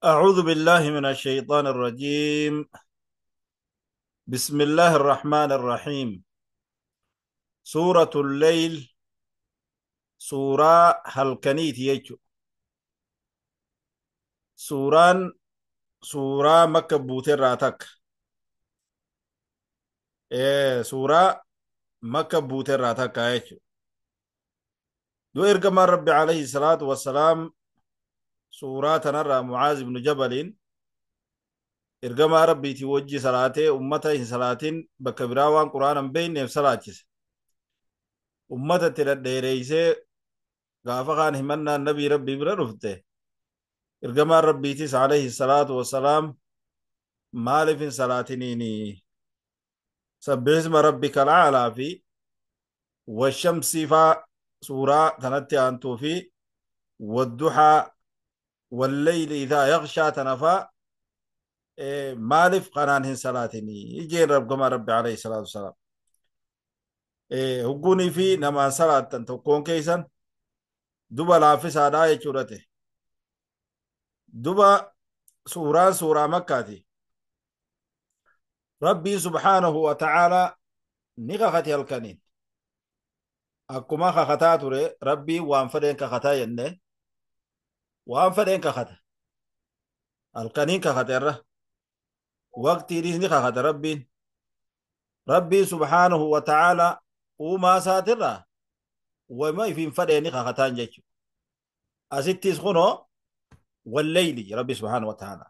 أعوذ بالله من الشيطان الرجيم. بسم الله الرحمن الرحيم. سورة الليل، سورة هلكنيت يجو. سوران سورة مكة بوتر راتك. إيه سورة مكة بوتر راتك يجو. دو إرقم ربي عليه الصلاة والسلام سورة نرى معاذ بن جبل إرقم ربي توجي صلاته أمته صلاتين بكبراوان قرآن بين صلاتي أمته تلديريسي غافقان همنا النبي ربي برفته إرقم ربي تس عليه الصلاة والسلام مالف صلاتنيني سبح اسم ربك الأعلى في والشمس فا سورة تنتي أنتو في والضحى والليل إذا يغشى تنفى مالف قنانهن صلاتني يجي رب كما ربي عليه الصلاة والسلام هقوني في نما صلاة تنتقون كيسا دبا لافس هذا يجورته دبا سورة سورة مكة ربي سبحانه وتعالى نغختي الكنين أكما خطاتوري ربي وانفدين كخطا ينه وانفدين كخطا الكنين كخطا وقتي ريزني خطا ربي ربي سبحانه وتعالى وما ساترا وما يفين فدين خطا جيتو أستيس خنو والليل ربي سبحانه وتعالى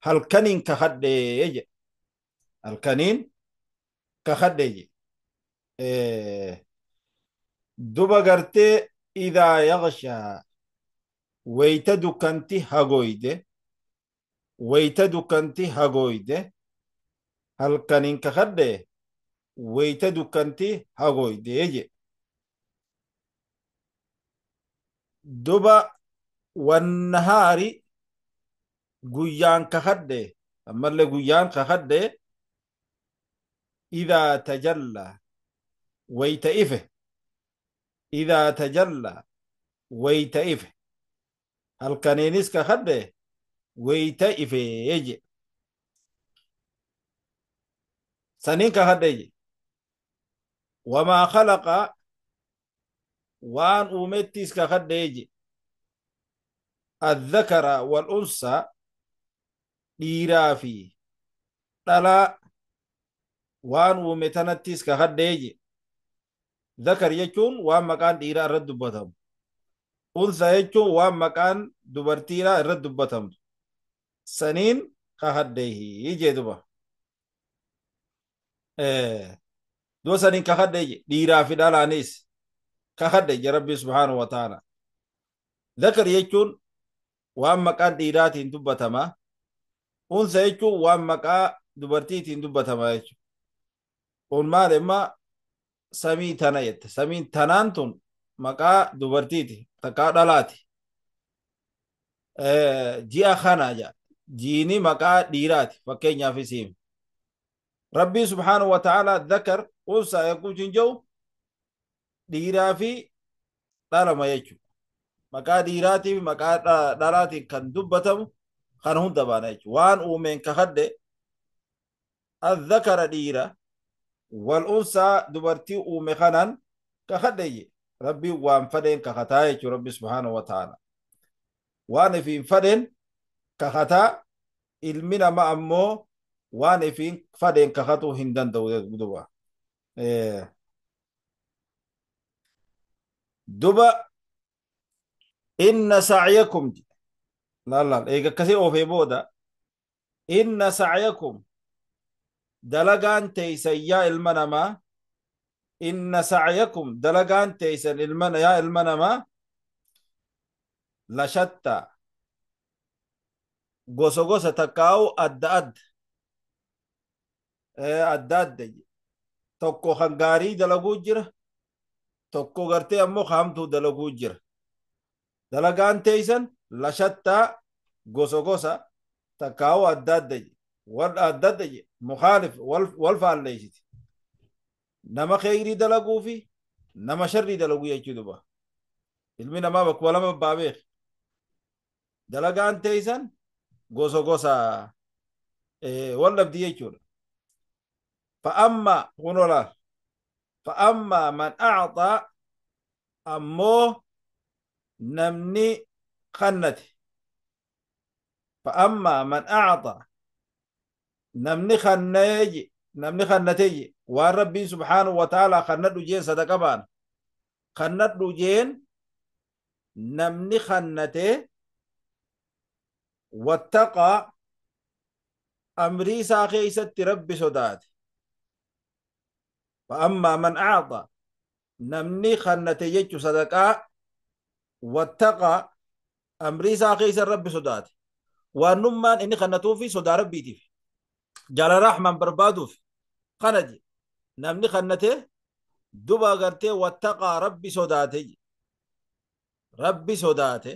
هل كنين كخدي الكنين كخدي دوبا غرتي إذا يغشى ويتدكنتي هاغويده ويتدكنتي هاغويده هل كنين كخدي ويتدكنتي هاغويده يجي دوبا والنهار غيان كخدي أما اللي غيان كخدي إذا تجلى ويتئفه إذا تجلى ويتئفه هل كنينيس كخده ويتئفه يجي سنين كخده يجي وما خلق وان أومتيس كخده يجي الذكر والأنثى ديرافي تلا وان أومتنتيس كخده يجي ذكر يجون وان مكان ديرا رد بتم أنثى يجون وان مكان دبرتيرا رد بتم سنين كهده يجي دبا دو سنين كهده ديرا في دالانيس كهده ربي سبحانه وتعالى ذكر يجون وان مكان ديراتين دبتما أنثى يجون وان مكان دبرتيتين دبتما يجون ون ما سمي تنايت سمي تنانتون مكا دبرتيتي تكا دلاتي جيا خانا جا جيني مكا ديراتي فكين في سيم ربي سبحانه وتعالى ذكر أنثى يكون جو ديرا في دالما يجو مكا ديراتي مكا دلاتي كان دبتم خان هم دبانا يجو وان أومين كخد الذكر ديرا والأنثى دبرتي أومخنان كخدي ربي وان فدين كخطاي ربي سبحانه وتعالى وان في فدين كخطا علمنا ما أمو وان في فدين كخطو هندن دوا دبا إن سعيكم لا لا إيه كسي أوفي بودا إن سعيكم دلقان تيسن يا المنما إن سعيكم دلقان تيسن المن يا المنما لشتى غوسو غوسو تكاو أد أد أد أد توكو خنغاري دلقو جرا توكو غرتي أمو خامتو دلقو جرا دلقان تيسن لشتى غوسو غوسو تكاو أد أد والأدد مخالف والفعل ليست نما خيري دلقو في نما شري دلقو يجدبا علمي نما بك ولا ما بابيخ دلقان تيسن Gosa gosa wal dhabdi jechuudha. Fa'amma kunoo laal. Fa'amma man a'xaa ammoo namni kannate. Fa'amma man a'xaa namni kannee namni kannatee waan Rabbiin subhaanahu wa ta'aalaa kannadhu jeen sadaqa baana. Kannadhu jeen namni kannatee wattaqaa amrii isaa keessatti Rabbi sodaate. Fa'ammaa man a'xaa namni kannate jechu sadaqaa wattaqaa amrii isaa keessa Rabbi sodaate. Waanummaan inni kannatuufi sodaa Rabbiitiif. Jaalala rahmaan barbaaduuf kana je namni kannate duba gartee wattaqaa Rabbi sodaate Rabbi sodaate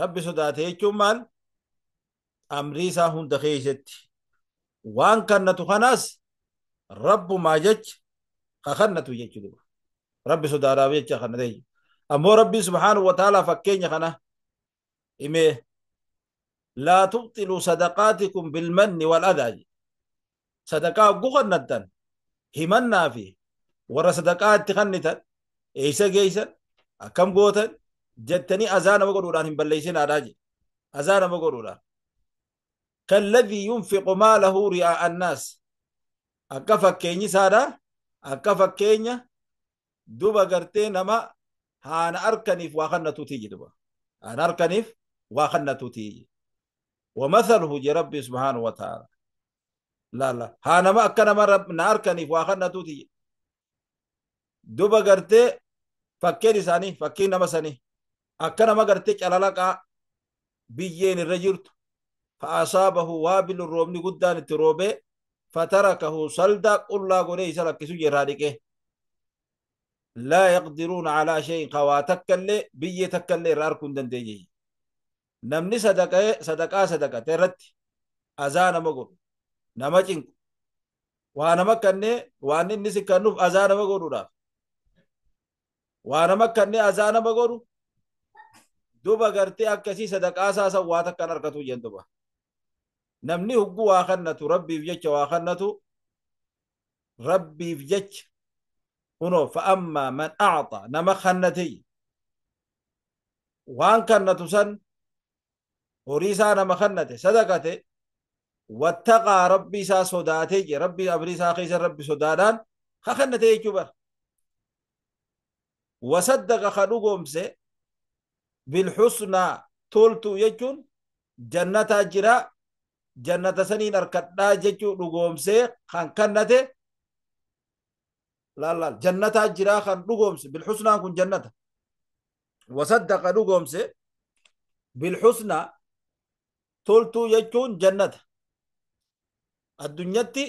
Rabbi sodaate jechuun maal amrii isaa hunda keessatti waan kannatu kanaas Rabbumaa jecha ka kannatu jechuudha. Rabbi sodaadhaaf jecha kannate jechuudha. Ammoo Rabbiin subhaanahu wa ta'aalaa fakkeenya kana himee laa tubxiluu sadaqaatikum bilmanni wal adaa jedhe. Sadaqaa hogguu kannattan himannaa fi warra sadaqaa itti kannitan eessa geessan akkam gootan jettanii azaa nama godhuudhaan hin balleessinaadhaa jedhe. Azaa nama godhuudhaan. Kalladhii yunfiqu maalahu ri'aa annaas. Akka fakkeenyi isaadha. Akka fakkeenya duba gartee nama haana arkaniif waa kannatuuti jedhuba. Haana arkaniif waa kannatuuti. ومثله جي ربي سبحانه وتعالى. لا لا ها نما أكنا ما رب نار كنيف واخرنا توتي دوبا قرتي فكيني ساني فكين نما ساني أكنا ما قرتي چلالاقا بيين الرجلت فأصابه وابل الرومني قدان التروبي فتركه صلدا قل لا قولي سلك كسو جرادك لا يقدرون على شيء قواتك اللي بيتك اللي راركن دنديجي namni sadaqaa sadaqate irratti azaa nama godhu nama cinqu waa nama kannee waan inni si kennuuf azaa nama godhuudhaaf waa nama kannee azaa nama godhu duba gartee akkasii sadaqaa isaa san waa takkan argatu jeen duba namni huggu waa kannatu Rabbiif jecha waa kannatu Rabbiif jecha kunoo fa'ammaa man a'xaa nama kannate waan kannatu san horii isaa nama kannate sadaqate wattaqaa Rabbi isaa sodaatee jee Rabbi amrii isaa keessa Rabbi sodaadhaan ka kannate jechuu bara. Wasaddaqa ka dhugoomse bilhusnaa toltuu jechuun jannataa jira jannata saniin harkadhaa jechuu dhugoomsee kan kannate laal jannataa jira kan dhugoomse bilhusnaan kun jannata. Wasaddaqa dhugoomse bilhusnaa toltuu jechuun jannata. Addunyatti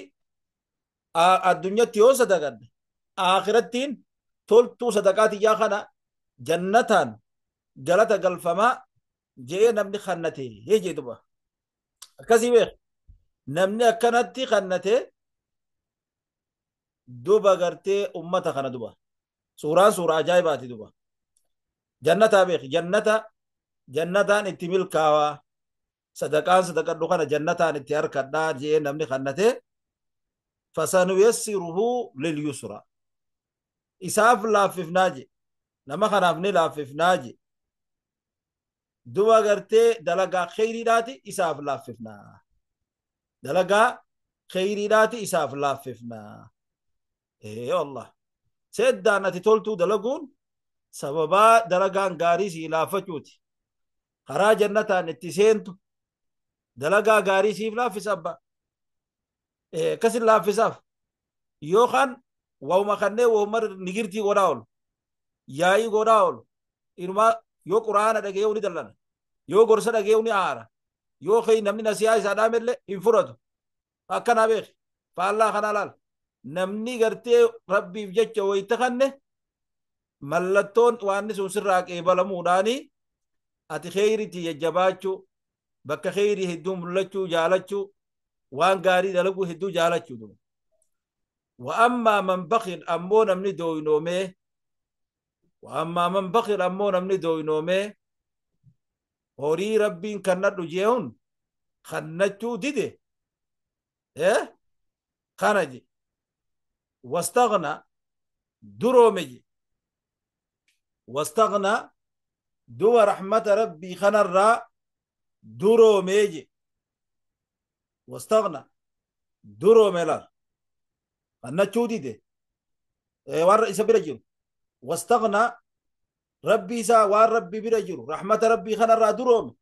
yoo sadaqadde akhirattiin toltuu sadaqaa tiyyaa kana jannataan galata galfamaa je'ee namni kannate jee duba. Akkasii beek namni akkanatti kannate duba gartee ummata kana duba. Suuraan suuraa ajaa'ibaati duba. Jannataa beek jannataan itti milkaawaa. Sadaqaan sadaqadhu kana jannataan itti harkadhaa jee namni kannate fasanuyassiruhu lilyusra isaaf laaffifnaa je nama kanaaf ni laaffifnaa je duba gartee dalagaa kheyriidhaati isaaf laaffifnaa dalagaa kheyriidhaati isaaf laaffifnaa. Ee wallah seeddaan ati toltuu dalaguun sababaa dalagaan gaarii sii laaffachuuti karaa jannataan itti seentu dalagaa gaarii siif laaffisa abbaa akkasin laaffisaaf yookaan wauma kannee wauma nigirtii godhaa oolu yaa'ii godhaa oolu inumaa yoo quraana dhaga'ee ni dallana yoo gorsa dhaga'ee ni aara yoo kee namni nasiyaa isaa dhaamellee hin fudhatu akkanaa beek faallaa kanaa laal namni gartee Rabbiif jecha wayita kanne mallattoon waan sun sirraa qeebalamuudhaanii ati kheyriitti jajjabaachuu bakka kheyrii hedduu mul'achuu jaalachuu waan gaarii dalaguu hedduu jaalachuu duba. Wa ammaa man bakhil ammoo namni dooynoomee wa ammaa man bakhil ammoo namni dooynoomee Horii rabbiin kannadhu jeehuun kannachuu dide. Kana je. Wastaghna duroome je. Wastaghna duba rahmata rabbii kanarraa duroomee je. Wastaghna duroome laal. Kannachuu dide. Waan isa bira jiru. Wastaghna rabbii isaa waan rabbii bira jiru rahmata rabbii kanarraa duroome.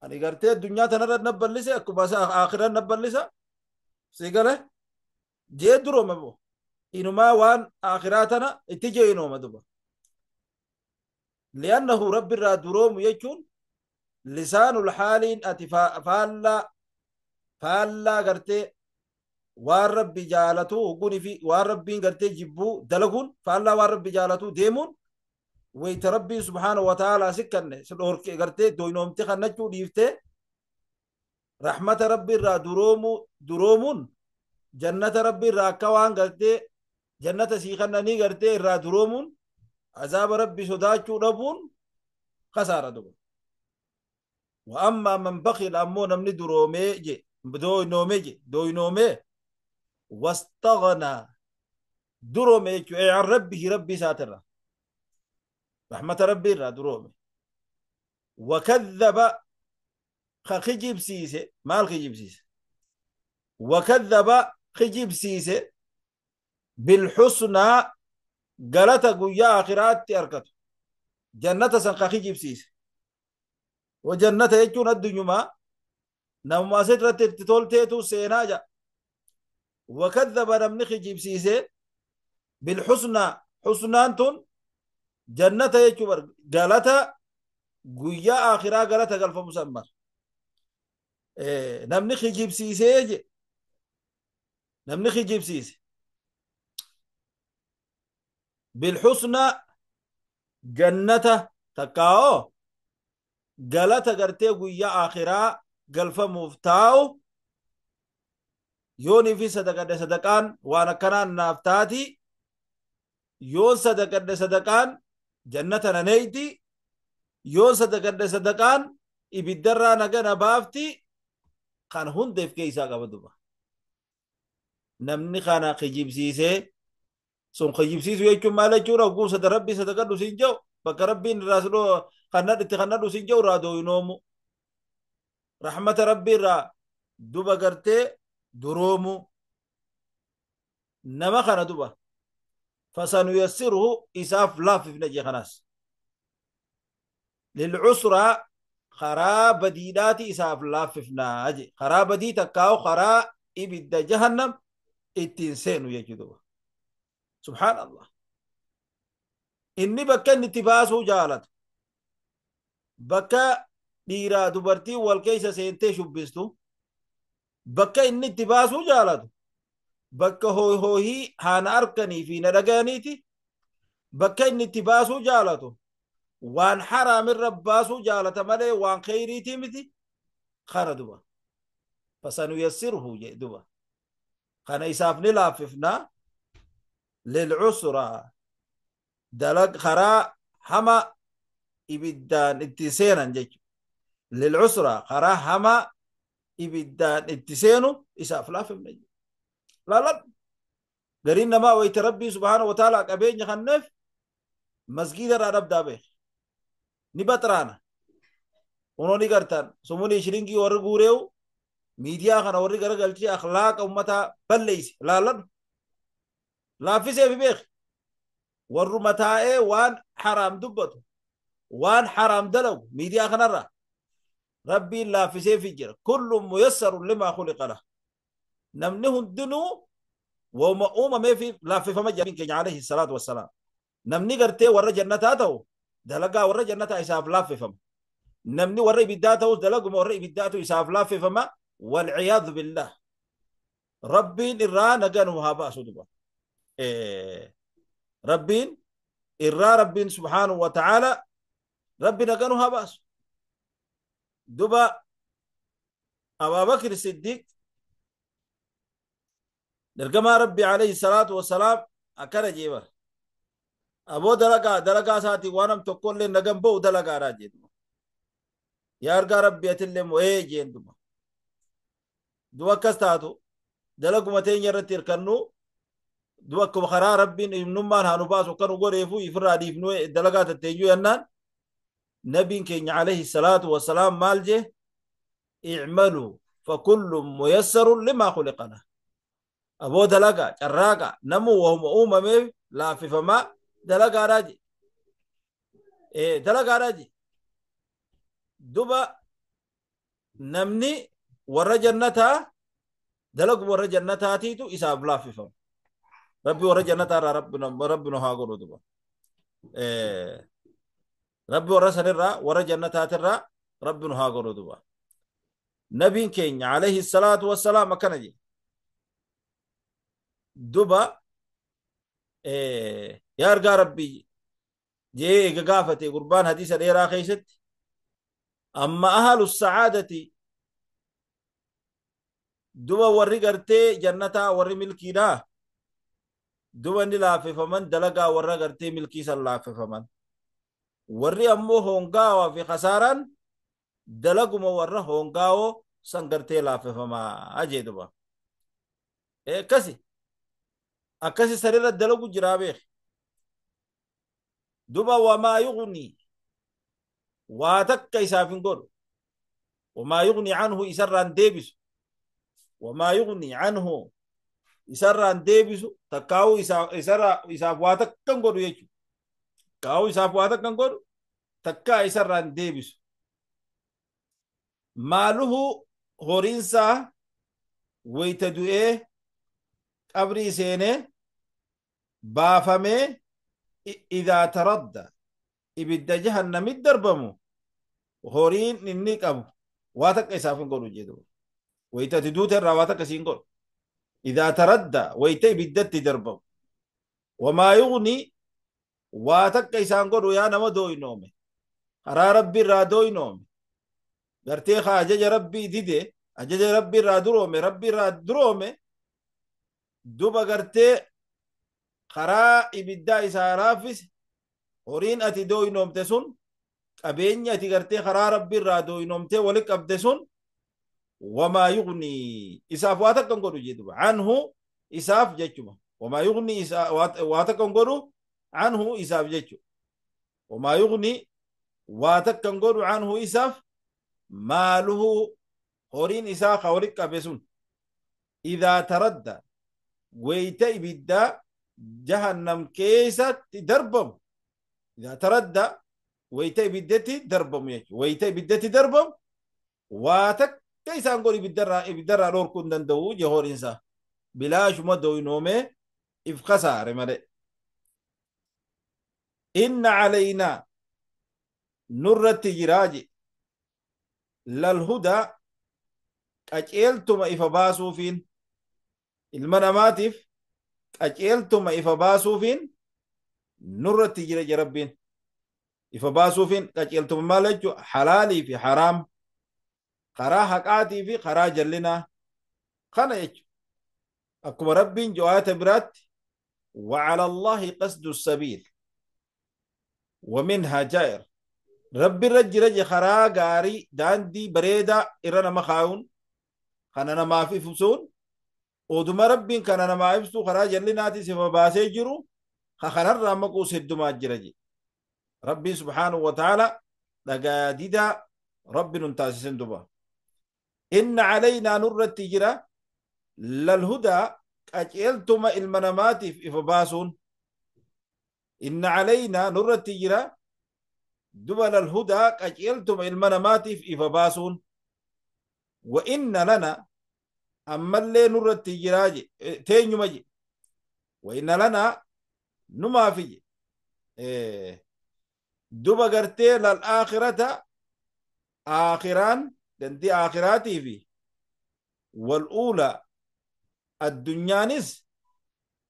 Ani gartee addunyaa tanarra na ballise akkuma akhiraa na ballisa si gale jee duroome bo inumaa waan akhiraa tana itti jee inooma duba. Li'annahu rabbi irraa duroomu jechuun lisaanul haaliin ati faallaa gartee waan rabbi jaalatu hoggunii fi waan rabbiin gartee jibbuu dalaguun faallaa waan rabbi jaalatu deemuun wayta rabbiin subhaanahu wa ta'aalaa si kanne si dhoorke gartee doynoomte kannachuu dhiiftee rahmata rabbi irraa duroomuun jannata rabbi irraa akka waan gartee jannata sii kannanii gartee irraa duroomuun azaaba rabbi sodaachuu dhabuun kasaara duba. Wa ammaa man bakila ammoo namni duroomee je doynoomee je doynoomee wastaghnaa duroome jechuudha an rabbihi rabbi isaatirraa rahmata rabbii irraa duroome. Wakadhaba ka kijibsiise maal kijibsiise? Wakadhaba kijibsiise bilhusnaa galata guyyaa akhiraatti argatu jannata san ka kijibsiise. Wajannata jechuun addunyumaa namuma asirratti itti tolteetu seenaa jedha. Wakadhaba namni kijibsiise bilhusnaa husnaan tun jannata jechuu bar galata guyyaa akhiraa galata galfamu san bar. Namni kijibsiisee je namni kijibsiise bilhusnaa jannata takkaa'oo galata gartee guyyaa akhiraa galfamuuf taa'u yoonii fi sadaqadhe sadaqaan waan akkanaan naaf taati yoon sadaqadhe sadaqaan jannata naneeyti yoon sadaqadhe sadaqaan ibiddarraa naga na baafti kan hundeef keessaa qaba duba. Namni kana kijibsiisee sun kijibsiisu jechuun maal jechuudha? Hogguu sada rabbii sadaqadhu siin jedhu bakka rabbiin irraa si kannadhu itti kannadhu siin jedhu irraa dooyinoomu. Rahmata rabbii irraa duba gartee duroomu. Nama kana duba. Fasanuyassiruhu isaaf laaffifna jee kanaas. Lilcusraa karaa badiidhaati isaaf laaffifnaa jee. Karaa badii takkaa'u karaa ibidda jahannam ittiin seenu jechuu duba. Subhaanallah. Inni bakka inni itti baasuu jaalatu. Bakka dhiiraa dubartii wal keessa seentee shubbistu. Bakka inni itti baasuu jaalatu. Bakka hoohii haana arkanii fi na dhagayaniiti. Bakka inni itti baasuu jaalatu. Waan haraamirra baasuu jaalata malee waan kheyriitii miti. Kana duba. Fasanuyassiruhu jee duba. Kana isaaf ni laaffifnaa. Lilcusraa dalag karaa hama ibiddaan itti seenan jechuudha. Lilcusraa karaa hama ibiddaan itti seenu isaaf laaffifna jechuudha. Laaladhu. Gariin namaa wayita rabbii subhaanahu wa ta'aalaa qabeenya kanneef masgiida irraa dhabdaa beek. Ni baxraana. Kunoo ni gartaan sumunii shilingii warri guureewu miidiyaa kana warri garagalchee akhlaaqa ummataa balleeyse. Laaladhu. Laaffisee fi beek. Warruma taa'ee waan haraam dubbatu waan haraam dalagu miidiyaa kanarraa rabbiin laaffisee fi jira. Kullu muyassarun limaa khuliqa lah. Namni hundinuu wauma uumamee fi laaffifama jira keenya alayhi salaatu wassalaam. Namni gartee warra jannataa ta'u dalagaa warra jannataa isaaf laaffifama. Namni warra ibiddaa ta'us dalaguma warra ibiddaatu isaaf laaffifama. Walciyaadu billah. Rabbiin irraa naganuu haa baasu duba. Rabbiin irraa rabbiin subhaanahu wa ta'aala rabbi naganuu haa baasu. Duba Abaabakir Siddiq ergamaa rabbi alayhi salaatu wassalaam akkana jee bara. Aboo dalagaa dalagaa isaatiin waan nam tokkollee nagan ba'u dalagaadhaa jedhu. Yaa ergaa Rabbii, atillee moo? Ee jeen. Duba duba akkas taatu dalaguma teenya irratti hirkannu. Duba akkuma karaa Rabbiin ibnummaan haa nu baasu akka nu godheefu ifirraa dhiifnu dalagaa tatteenyuu jennaan, nabiin keenya alayhi salaatu wassalaam maal jee? I'maluu fakullun muyassarun limaa khuliqa lah. Aboo, dalagaa carraaqa, namuu wahuma uumameef laaffifamaa, dalagaadhaa je, dalagaadhaa je. Duba namni warra jannataa dalagu warra jannataatiitu isaaf laaffifama. Rabbi warra jannataa irraa rabbi nu haa godhu. Duba Rabbi warra sanirraa, warra jannataatirraa Rabbi nu haa godhu. Duba nabiin keenya alayhi salaatu wassalaam akkana jedhe. Duba yaa ergaa Rabbii jee eega gaafate gurbaan hadiisa dheeraa keessatti, amma ahlu sacaadati, duba warri gartee jannataa, warri milkiidhaa, duba ni laaffifaman, dalagaa warra gartee milkii san laaffifaman, warri ammoo hongaawaa fi kasaaraan dalaguma warra hongaawoo san gartee laaffifamaa jee. Duba akkasi akkasi sanirra dalagu jiraa beek. Duba wamaa yugnii, waa takka isaaf hin godhu. Wamaa yugnii canhu, isarraan deebisu. Wamaa yugnii canhu, isarraan deebisu. Takkaa'uu isaaf waa takka hin godhu jechuudha. Takkaa'uu isaaf waa takka hin godhu, takkaa isarraan deebisu. Maaluhu, horiinsaa, wayta du'ee qabrii seenee baafamee idaa taradda ibidda jahannamit darbamu, horiin inni qabu waa takka isaaf hin godhu jedhu. Wayta ati duute irraa waa takka siin godhu. Idaa taradda, wayta ibiddatti darbamu, wamaa yugnii, waa takka isaan godhu. Yaa nama dooynoome, karaa Rabbi irraa dooynoome, gartee kaa ajaja Rabbii dide, ajaja Rabbi irraa duroome, Rabbi irraa duroome, duba gartee karaa ibiddaa isaa laaffise horiin ati dooynoomte sun, qabeenya ati gartee karaa Rabbi irraa dooynoomtee wali qabde sun, wamaa yugnii, isaaf waa takka hin godhu jedhuba. Anhu, isaaf jechuma. Wamaa yugnii, waa takka hin godhu. Anhu, isaaf jechu. Wamaa yugnii, waa takka hin godhu. Anhu, isaaf. Maaluhu, horiin isaa ka wali qabe sun, idaa taradda, weyta ibiddaa jahannam keessatti darbamu. Idaa taradda, weyta ibiddatti darbamu jechuudha. Weyta ibiddatti darbamu waa takka isaan godhu, ibiddarraa dhorkuu hin danda'u je. Horiinsaa bilaashuma doynoomee if kasaare malee. Inna calaynaa, nurratti jiraa je, lalhudaa, qaceeltuma ifa baasuufiin, ilma namaatiif qaceeltuma ifa baasuufiin nurratti jira je Rabbiin. Ifa baasuufiin qaceeltuma maal jechuu? Halaalii fi haraam, karaa haqaatii fi karaa jallinaa kana jechu. Akkuma Rabbiin jawaata biraatti وعلى الله قصد السبيل ومنها جائر، ربي رج رج خرا غاري داندي بريدا إرنا مخاون kana namaaf ibsuun. Oduma Rabbiin kana namaa ibsu karaa jallinaati sifa baasee jiru, ka kanarraa maquus heddumaa jira je Rabbiin subhaanahu wa ta'ala. Dhagaa didaa Rabbi nun taasisin. Duba inna calaynaa, nurratti jira, lalhudaa, qaceeltuma ilma namaatiif ifa baasuun. Inna calaynaa, nurratti jira, duba lalhudaa, qaceeltuma ilma namaatiif ifa baasuun. Wa inna lana, ammallee nurratti jiraa je, teenyuma je. Wa inna lana, numaafi je. Duba gartee lal aakhirata, aakhiraan dandii aakhiraatii fi wal uula, addunyaanis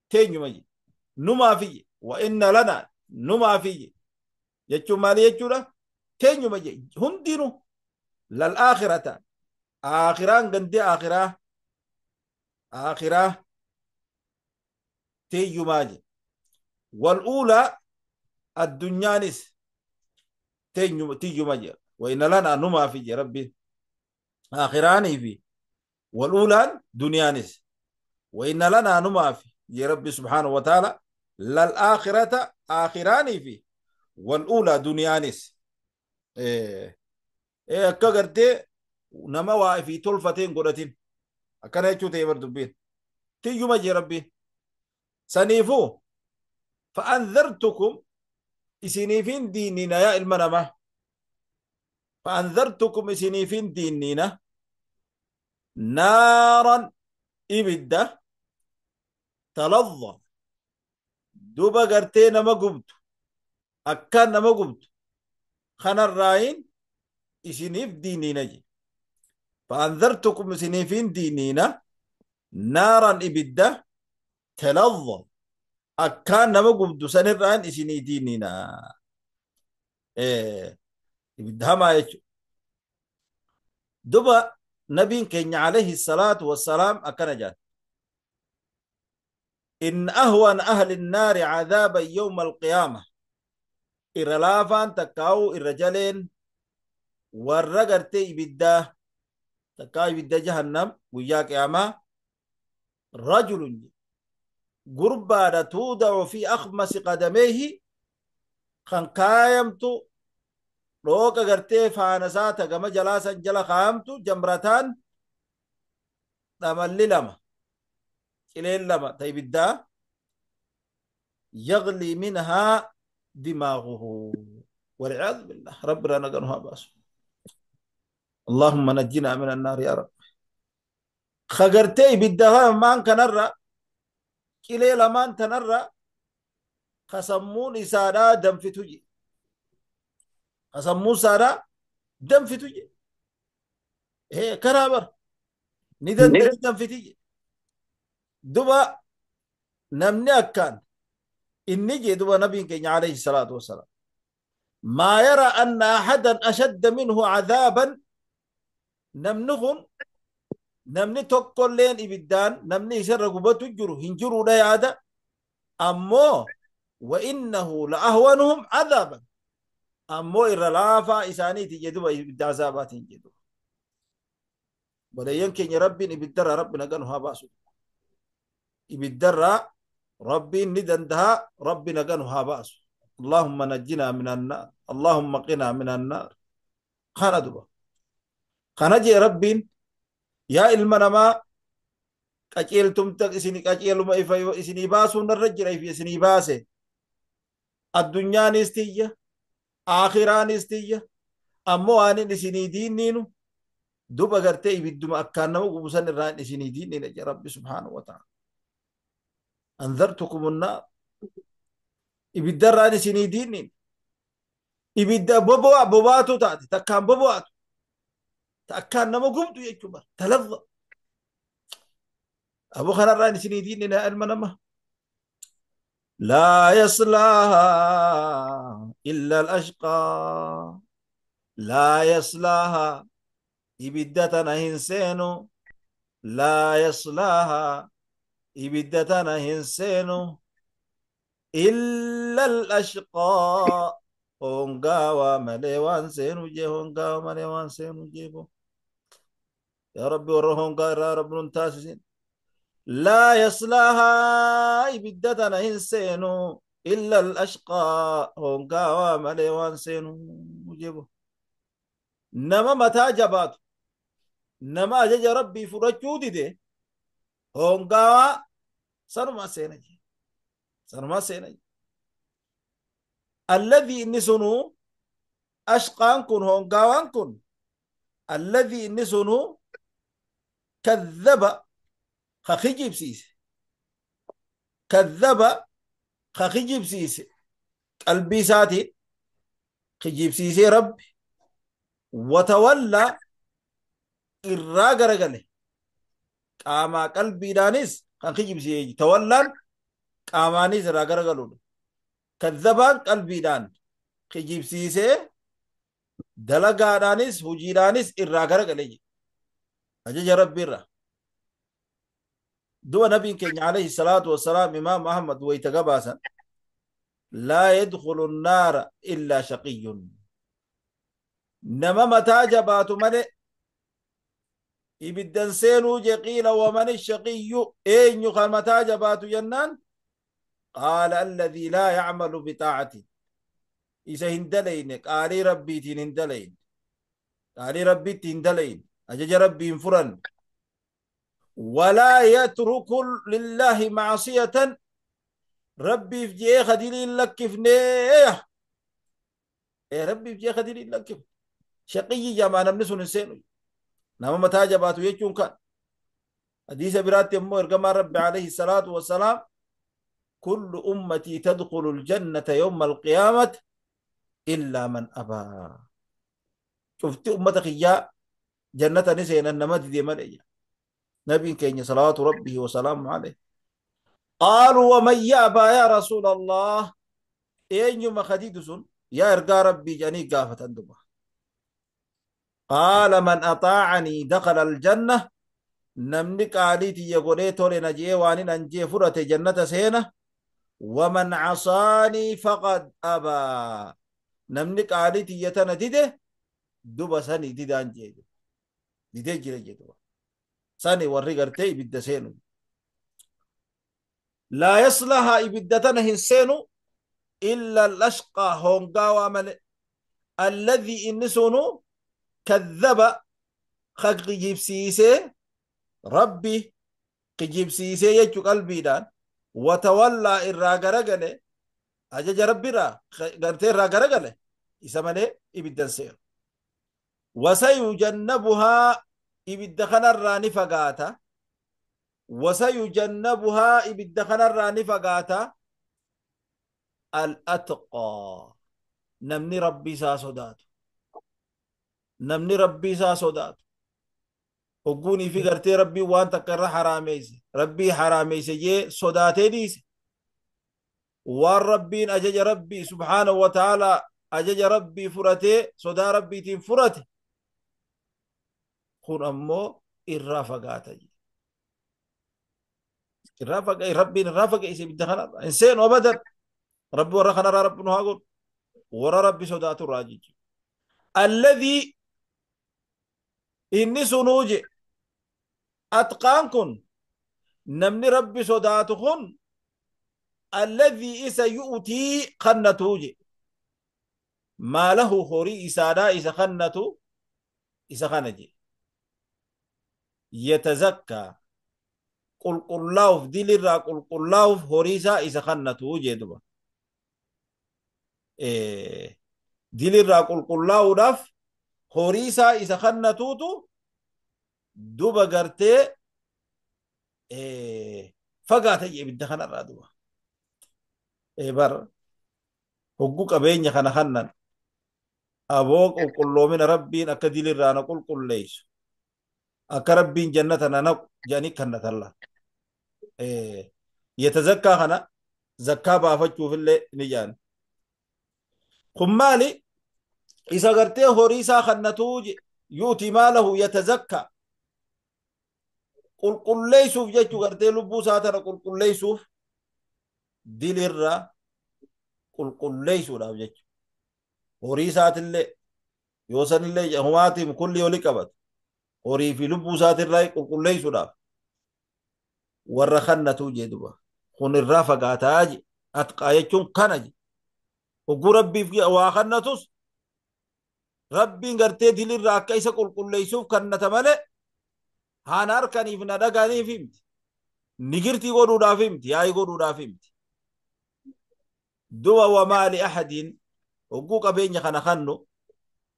teenyuma je, numaafi je. Wa inna lana, numaafi je jechuun maali jechuudha? Teenyuma je hundinuu. Lal aakhirata, aakhiraan gandee aakhiraa, aakhiraa teeyyumaa je. Wal uulaa, addunyaanis teenyuma tiyyuma je. Wa inna lanaa numaafi jee Rabbiin. Aakhiraanii fi wal'uulaan duniyaanis. Wa inna lanaa numaafi jee Rabbi subhaanahu wa ta'ala lal aakhirata aakhiraanii fi wal'uulaa duniyaanis. Akka gartee nama waa ifii tolfatee hin godhatin. Akkana jechuu ta'e bar dubbiin. Tiyyuma jee Rabbiin. Saniifuu fa'anzartukum isiniifin diinina yaa ilma namaa. Fa'anzartukum isiniifin diinina naaran ibidda talazza duba gartee nama gubdu akkaan nama gubdu kanarraayin isiniif diinina je. Fa'anzartukum isiniifin diinina naaran ibidda talazza akkaan nama gubdu sanirraan isinii diinina. Ibidda hamaa jechuudha. Duba nabiin keenya alayhi salaatu wassalaam akkana jedhan. إن أهون أهل النار عذابا يوم القيامة إرى لافان تكاو الرجلين ورقرتي إبدا تكاو إبدا جهنم وياك يا رجل قربا تودع في أخمس قدميه خان قايمتو روكا غرتي فانساتا كما جلاسا جلا قامتو جمرتان تملي لما إلين لما طيب الدا يغلي منها دماغه والعياذ بالله. ربنا نقنها باس. اللهم نجنا من النار يا رب. خغرتي بالدها مان كنرى كلي لمان تنرى خسمون إسارة دم في تجي خسمون سارة دم في تجي هي كرابر ندن دم في تجي دبا نمني أكان إني جي دبا نبي كين عليه الصلاة والسلام ما يرى أن أحدا أشد منه عذابا نمنخن namni tokkolleen ibiddaan namni isarra gubatu jiru hin jiruudha yaada ammoo wa innahu la ahwanuhum adaaban ammoo irra laafaa isaaniiti jedhuba ibidda azaabaatiin jedhu. Baleeyyan keenya Rabbiin ibiddarraa Rabbi nagaa nu haa baasu. Ibiddarraa Rabbiin ni danda'a Rabbi nagaa nu haa baasu. Allahumma najjinaa minan naar Allahumma qinaa minan naar. Kana duba kana jee Rabbiin yaa ilma namaa qaceeltumta isinii qaceeluma ifa isinii baasuun narra jira ifi isinii baase addunyaanis tiyya aakhiraanis tiyya ammoo waanin isinii diinniinu duba gartee ibidduma akkaan nama gubusan irraan isinii diinniina jee Rabbi subhaanahu wa ta'ala. Anzartukum annaar ibiddarraan isinii diinniin ibidda bobo'a bobaatu taate takkaan bobo'atu takkaan nama gubdu jechuudha talazza abu kanarraan isinii diinniina ilma namaa. لا يصلاها إلا الأشقى لا يصلاها إبدتنا هنسينو لا يصلاها إبدتنا هنسينو إلا الأشقى هونغاوا مليوان سينو جي هونغاوا مليوان سينو جيبو يا ربي ورا هونغا يا رب ننتاسسين لا يصلاها إبدتنا هنسينو إلا الأشقى هونغاوا مليوان سينو جيبو نما متى جبات نما أجج ربي فرجو دي هونغاوا سنما سينجي سنما سينجي الذي نسنو أشقان كن هونغاوان كن الذي نسنو كذب خخجيب سيس كذب خخجيب سيس قلبي ساتي خجيب سيسي ربي وتولى الراغرغله قاما قلبي دانيس خخجيب سيسي تولى قامانيس راغرغلو كذبان قلبي دان خجيب سيسي دلغادانيس هجيرانيس الراغرغله أجج ربي را دو نبي كين عليه الصلاة والسلام إمام أحمد ويتقباسا لا يدخل النار إلا شقي. Nama mataa jabaatu malee ibiddan seenuu je. Qiila waman shaqiyyu, eenyu kan mataa jabaatu jennaan, qaala alladhii laa yacmalu bixaacati, isa hin dalayne, qaalii rabbiitiin hin dalayne, qaalii rabbiitti hin dalayne, ajaja rabbii hin furanne, walaa yatruku lillaahi macsiyatan, rabbiif jee kadiliin lakkifneeya, rabbiif jee kadiliin lakkifne, shaqiyyi jamaa namni sun hin seenu. Nama mataa jabaatu jechuun kan hadiisa biraatti immoo ergamaan rabbi alayhi salaatu wassalaam, kullu ummatii tadkhulu aljannata yawma alqiyaamati illaa man abaa, cufti ummata kiyyaa jannata ni seenan nama dide malee. Nabiin keenya salawaatu rabbihi wasalaamu alayhi, qaaluu waman yaabaa yaa rasuula allah, eenyuma kadidu sun yaa ergaa rabbii jedhanii gaafatan. Duba qaala man axaacanii dakhala aljanna, namni qaalii tiyya godhee tole na jee waan an jee fudhate jannata seena, waman casaanii faqad abaa, namni qaalii tiyya tana dide duba sani didaan jee didee jira jee. Duba sani warri gartee ibidda seenu, laa yaslaha, ibidda tana hin seenu, illa al-ashqaa, hongaawaa male, alladhii inni sunu kadhaba, ka kijibsiisee rabbi kijibsiisee jechu qalbiidhaan, watawallaa, irraa garagale, ajaja rabbiirraa gartee irraa garagale, isa malee ibiddan seenu. Wasayujannabuhaa, ibidda kanarraa ni fagaata, wasayujannabuhaa, ibidda kanarraa ni fagaata, al-atqaa, namni rabbi isaa sodaatu, namni rabbii isaa sodaatu hogguunii fi gartee rabbii waan takka irra haraameeyse, rabbii haraameeyse jee sodaatee dhiise, waan rabbiin ajaja rabbii subhaanahu wa ta'aalaa ajaja rabbii fudhatee sodaa rabbiitiin fudhate, kun ammoo irraa fagaata, irraa faga, rabbiin irraa fageesse, ibidda kanarra hin seenu abadan. Rabbi warra kanarraa rabbi nu haa godhu warra rabbi sodaatu irraa jechuudha. Alladhii inni sunuu je, atqaan kun namni rabbi sodaatu kun, alladhii isa yu'tii kannatu je, maalahu, horii isaadhaa isa kannatu, isa kana je, yatazakkaa, qulqullaa'uuf, dilirraa qulqullaa'uuf horii isaa isa kannatu jee. Duba dilirraa qulqullaa'uudhaaf horii isaa isa kannatuutu duba gartee fagaata ibidda kanarraa. Duba bar hogguu qabeenya kana kannan aboo qulqulloomina rabbiin akka dilirraa na qulqulleessu, akka rabbiin jannata na naqu jedhanii kannatalla. Yatazakkaa kana zakkaa baafachuufillee ni jedhan. Kun maali? Isa gartee horii isaa kannatuu, yuuti maalahu yatazakkaa, qulqulleessuuf jechuu, gartee lubbuu isaa tana qulqulleessuuf, dilirraa qulqulleessuudhaaf jechu, horii isaatillee yoo sanillee humaatiin kulli oli qabatu, horii fi lubbuu isaatirraa qulqulleessuudhaaf warra kannatuu jee. Duba kun irraa fagaataa je. Atqaa jechuun kana je. Hogguu rabbiif waa kannatus rabbiin gartee dilirraa akka isa qulqulleessuuf kannata malee haana harkaniif na dhaganiif himti, nigirtii godhuudhaaf himti, yaa'ii godhuudhaaf himti. Duba wamaa li ahadin, hogguu qabeenya kana kannu,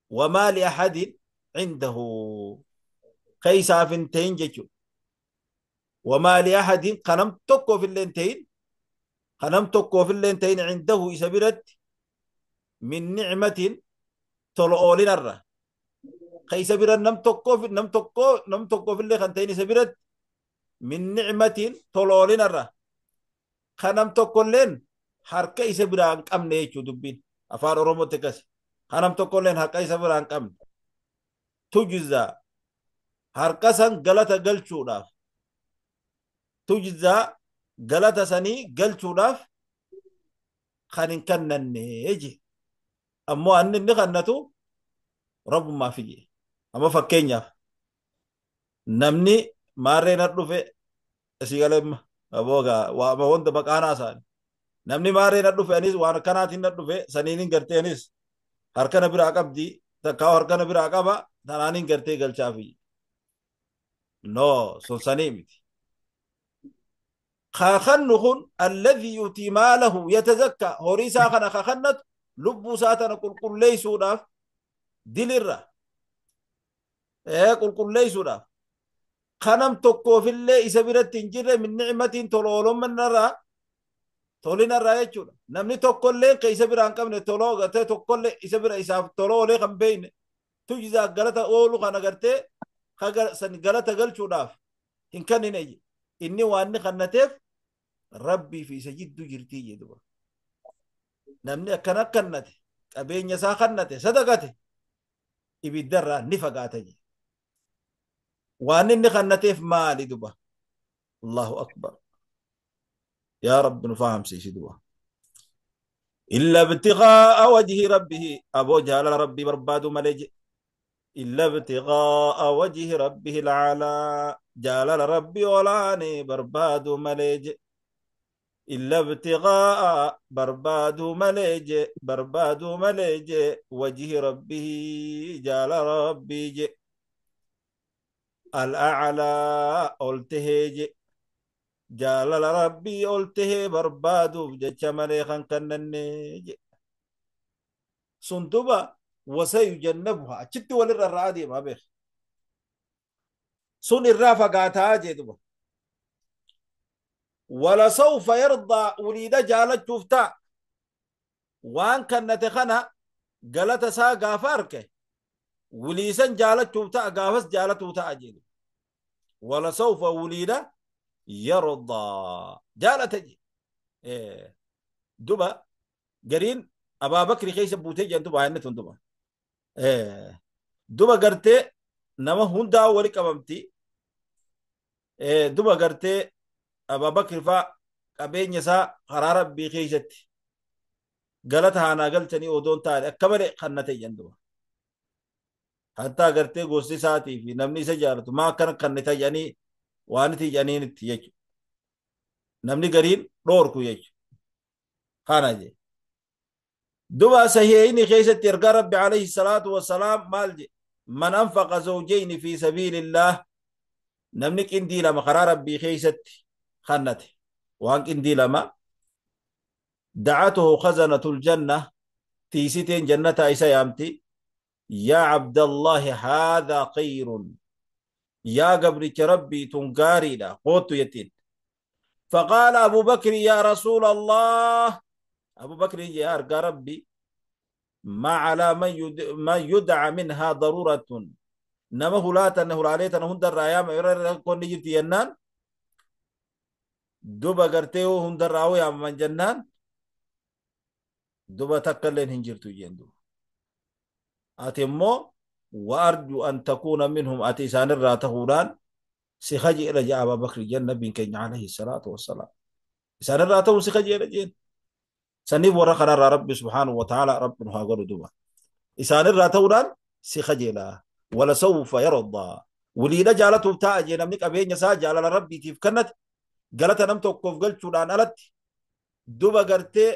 wamaa li ahadin cindahu, keeysaaf hin ta'in jechu, wamaa li ahadin, kanam tokkoof illee hin ta'in, kanam tokkoof illee hin ta'in, cindahu, isa biratti, min nicmatin, tolo oolinarra ka isa bira nam tokkoof, nam tokko, nam tokkoof illee kan ta'in isa biratti, min nicmatin, tolo oolinarra ka nam tokkolleen harka isa biraa hin qabne jechuu. Dubbiin afaan oromootti akkasi, ka nam tokkolleen harka isa biraa hin qabne, tujzaa, harka san galata galchuudhaaf, tujzaa, galata sanii galchuudhaaf kan hin kannanne je. Ammoo anni inni kannatu Rabbummaa fi jee. Amma fakkeenyaaf namni maarree na dhufe asii galee aboogaa waama wanta maqaanaa isaani. Namni maarree na dhufe anis waan akkanaatiin na dhufe saniin gartee anis harkana biraa qabdi takkaa harkana biraa qaba tanaaniin gartee galchaafi. No, sun sanii miti. Kakannu kun alladhii yuutii maalahu yatazakka horii isaa kana kakannatu lubbuu isaa tana qulqulleessuudhaaf dilirra qulqulleessuudhaaf kanam tokkoofillee isa biratti hin jirre min ni'matiin toloolommanarraa tolinarraa jechuudha. Namni tokkollee kan isa biraa hin qabne toloo gartee tokkollee isa bira isaaf toloolee kan beekne tujzaa galata oolu kana gartee san galata galchuudhaaf hin kennine inni waan inni kannateef rabbii fi isa jidduu jirtii jedhuba. Namni akkana kannate qabeenya isaa kannate sadaqate ibiddarraa ni fagaata jedhe. Waan inni kannateef maali duba? Allahu akbar. Yaa Rabbi nu fahamsiisi duba. Illa ibtiqaa'a wajhi rabbihi aboo jaalala rabbii barbaadu malee jedhe. Illa ibtiqaa'a wajhi rabbihi al'aalaa jaalala rabbii olaanee barbaadu malee jedhe. Illa ibtiqaa'a barbaadu malee jedhe barbaadu malee jedhe wajhi rabbihi jaalala rabbii jedhe. Al'aalaa ol tahee jedhe. Jaalala rabbii ol tahee barbaaduuf jecha malee kan kannannee jedhe. Sun duba wasayujannabuha achitti walirra irraa adeemaa beek. Sun irraa fagaataa jee duba. Walasawfa yardaa waliidha jaalachuuf ta'a. Waan kannate kana galata isaa gaafa arke wiliisan jaalachuuf ta'a gaafas jaalatuu ta'a jedhu. Walasawfa waliidha yardaa jaalata jedhe. Duba gariin Abaa Bakri keessa buutee jedhan duba inni tun duba. Duba gartee nama hundaa wali qabamti. Duba gartee Abaa Bakri faa qabeenya isaa karaa rabbii keessatti galata haanaa galchanii odoon taane akka malee kannate jedhan duba. Hattaa gartee gosti isaatii fi namni isa jaalatu maa akkana kannata jedhanii waan itti jedhaniinitti jechuudha. Namni gariin dhoorku jechuudha. Kana jedhe. Duba sahiihayni keessatti ergaa Rabbi alayhi salaatu wassalaam maal jedhe? Man anfaqa zawjayni fi sabiilillaah namni qindii lama karaa Rabbii keessatti kannate. Waan qindii lama da'atuhu khazanatul janna tiisiteen jannataa isa yaamti. Yaa Abdallahi haadhaa khayrun yaa gabricha Rabbii tun gaariidha qoottu jettiin. Faqaala Abu Bakri yaa Rasuula Allah Abu Bakri yaa argaa Rabbi ما على من يدعى منها ضرورة nama hulaatan hulaalee tana hundarraa yaama irra rakkoon ni jirti jennaan duba gartee hundarraa hoo yaamaman jennaan duba takka illeen hin jirtu jeen duba. Ati immoo wa arju an takuuna minhum ati isaanirraa tahuudhaan si kajeela jea Abaa Bakri jeen nabiin keenya alayhi salaatu wassalaam. Isaanirraa ta'uun si kajeela jeen. Saniif warra kanarraa Rabbi subhaanahu wa ta'ala Rabbi nu haa godhu duba. Isaanirraa ta'uudhaan si kajeela. Wala sawfa yardaa. Waliidha jaalatuuf taa'a jee namni qabeenya isaa jaalala Rabbiitiif kennate galata nam tokkoof galchuudhaan alatti duba gartee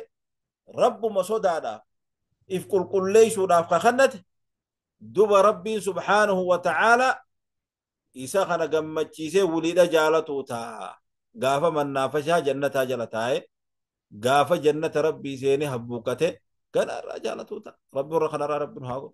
Rabbuma sodaadhaaf if qulqulleessuudhaaf ka kennate duba Rabbiin subhaanahu wa ta'ala isa kana gammachiisee waliidha jaalatuu taa'a. Gaafa mannaafashaa jannataa jala taa'e gaafa jannata Rabbii seenee habbuuqate kanarraa jaalatuu ta'a. Rabbi warra kanarraa Rabbi nu haa godhu.